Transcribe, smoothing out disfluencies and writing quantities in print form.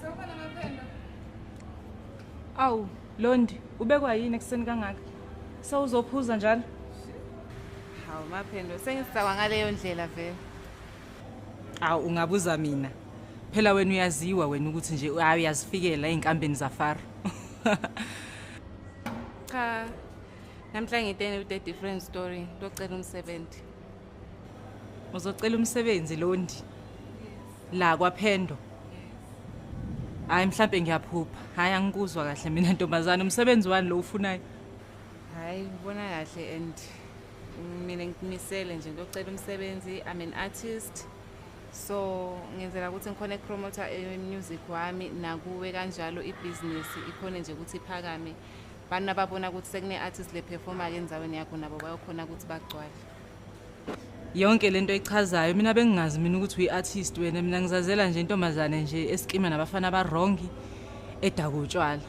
Sawubona, Maphendo. Awu, Londi, ubekwa yini ekuseni kangaka? Sewuzophuza njalo? Hawu Maphendo, sengisakwa ngaleyo ndlela vele. Awu, ungabuza mina. Phela wena uyaziwa wena ukuthi nje hayi uyazifikela ey'nkambeni zafaro. Cha. Namhla ngitene with a different story, locela umsebenzi. Uzocela umsebenzi, Londi? La kwaPhendo. Hayi, mhlambe ngiyaphupha. Hayi, angikuzwa kahle mina, ntombazana. Umsebenzi wani lo ufunayo? Hayi, ubona kahle and mina ngimisele nje ngiyocela umsebenzi. I'm an artist. So ngenzela ukuthi ngikhone ukupromota music wami nakuwe kanjalo, ibusiness ikhone nje ukuthi iphakame. Bantu ababona ukuthi sekune artist le performer ke endzaweni yakho, nabo bayokhona ukuthi bagcwale. Yonke lento echazayo, mina bengingazi mina ukuthi uyi-artist wena. Mina ngizazela nje intombazane nje esikima nabafana aba-wrong edaka utshwala.